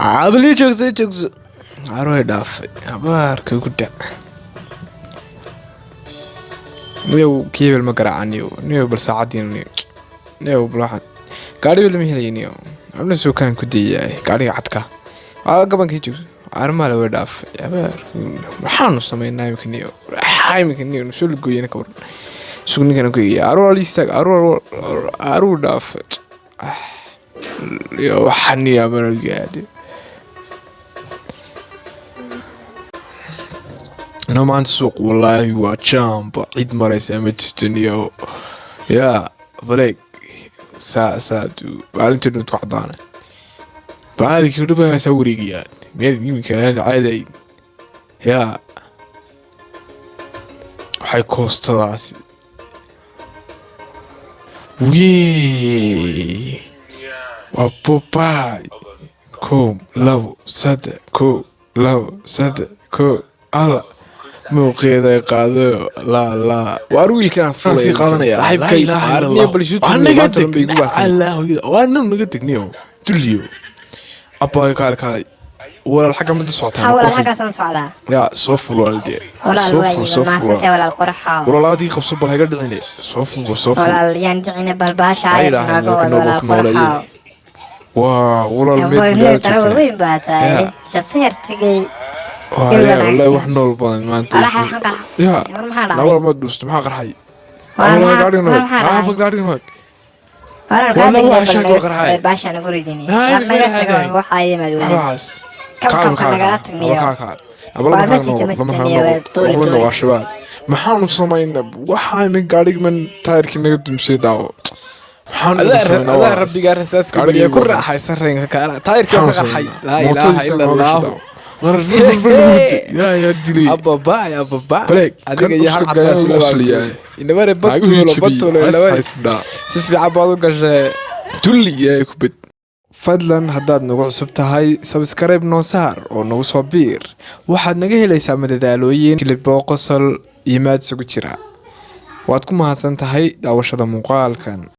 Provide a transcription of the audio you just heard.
Abalii joogso, joogso. Arway dhaafay habaarka ku dhac. Niyow, kiibel ma garaaca niyow. Niyow, bal saacadiina niyow. Niyow, bal waxaan gaadhiba lama helaya niyow. Abna suukaan ku dayaay gaadhiga cadka aa gabankii joogso. Armaale way dhaafay habaar. Maxaanu samaynaa imika niyow? Maxaa imika niyow nusoo lugooyana? Ka waran sug ninkan ku eegaya. Aruur istaag, aruur, aruur dhaafay iyo waxaan niyo abargaade. No, maanta suuq wallaahi waa jamba, cid maraysa ma jirto niyo. Yaa baleeg saa saa maalintii dhuntu ku cadaana baalinkii dhibaasaa wareegayaan meel iminka aan caadayn. Yaa waxay koostadaasi wee waa Popeye. 1, 2, 3, 1, 2, 3, 1. Alla muuqeeda qaado laa laa waar wiilkan sii qaadanaya. Saaxiibkay arniya Waana naga tegniyo duliyo abaayo. Kaale, kaalay walaal, xagga mid u socotaa? Ha walaal, xaggaasaan socdaa. Yaa soo ful walaal dee. Walaal. Soo Waay ful, soo ful. Mahadsantay walaal, qurxow. Walaal adii qabso, bal haga dhicine, soo ful, soo ful. Walaal, yaan dhicine, bal baasha Laa ayar ilaaha nooga illa wad Allah, walaal ku nooleeye. Qurxow. Waa walaal, meed magaalada Darawal joogtaa weyn baa tahay. Yaa. Shafeer tegey. Waa Il yaa wallaahi wanaagsan. wax nool badan maanta. Qaraxa waxaan qarxa. Yaa. War maxaa dhacay? Nawal ma dhuusto, maxaa qarxay? War Walaal, maxaa gaadhiga war noog. maxaa Ah dhacay? Gaadhiga noog. Walaal, Walaal, kaa waxa tagnay bal shaag naga waa qarxay. socday baasha nagu ridini. Naa, War imika naga ma tago dhacay. waxaa yimaad wadin. Waxaas. Kabkabka nagala tagniyo. Waar ma sito, ma sito niyo, waa tuuri tuuri. Waa shabaab, maxaanu samaynaa? Waxaa imin gaadhigman taayirkii naga dumsay daawo. Maxaanu samaynaa adaa walaal? Rabbigaa rasaaska Gaadhigii bariya ku waa raaxaysan reenka kaala taayirkii oo ka qarxay. Laa ilaaha Mootadiisa ila nooga allaahu. shidaa. Yaa yaa dilay. Ababaay, ababaay. Baleeg, adiga kan iyo hal uska cadbaas gayan la qosliyaay. inabare. Naaguhu Batuulo. jabiyey. Batuulo. Hays Inabare. haysdhaa. Si fiican baad u gashay. Dulli yaay kubad. Fadlan, haddaad nagu cusub tahay, sabskaraib noo saar oo nagu soo biir. Waxaad naga helaysaa madadaalooyin, kilibo, qosol iyo maad isugu jira. Waad ku mahadsan tahay daawashada muuqaalkan.